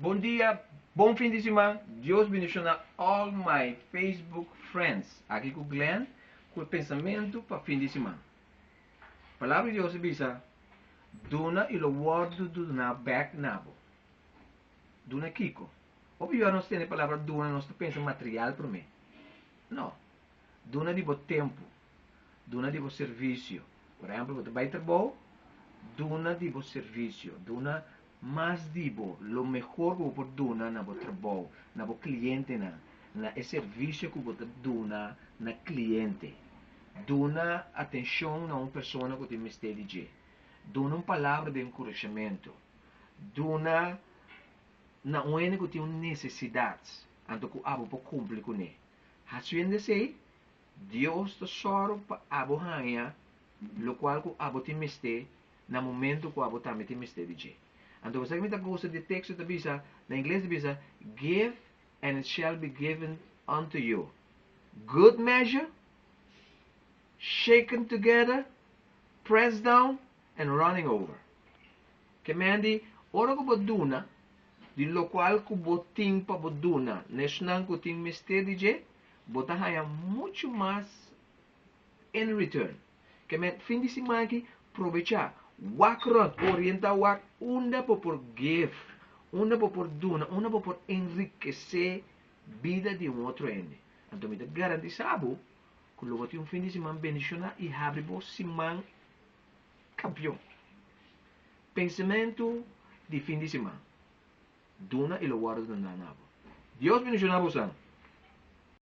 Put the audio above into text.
Bon dia, bon fin di siman. Dios bendishoná all my Facebook friends. Aki ku Glenn ku e pensamentu pa fin di siman. Palabra di Dios a bisa, Duna i lo wòrdu duná bèk na bo. Duna kiko? Hopi ora nos tende e palabra duna nos ta pensa material promé. No. Duna di bo tempu. Duna di bo servisio. Por ehèmpel, bo ta bai trabou, duna di bo servisio. Duna mas di bo, lo mehor ku bo por duna na bo trabou, na bo klientenan, na e servisio ku bo ta duna na kliente. Duna atenshon na un persona ku tin mester di dje. Duna un palabra di enkurashamentu. Duna na un hende ku tin un nesesidat, anto ku abo por kumpli kuné. Hasiendo esei, Dios ta sòru pa abo haña lokual ku abo tin mester na momento ku abo tambe tin mester di dje. Anto bo sa ke mi ta gusta di e teksto ta bisa, na ingles ta bisa, Give and it shall be given unto you, good measure, shaken together, pressed down and running over. Ke men di, ora ku bo duna di lokual ku bo tin pa bo duna na esnan ku tin mester di dje, bo ta haña muchu mas in return. Ke men fin di siman aki probechá, wak rònt, orientá wak unda bo por give, unda bo por duna, unda bo por enrikesé bida di un otro hende. Anto mi ta garantisá bo ku lo bo tin un fin di siman bendishoná i habri bo siman kampion. Pensamentu di fin di siman, duna i lo wòrdu duná na bo. Dios bendishoná bosan!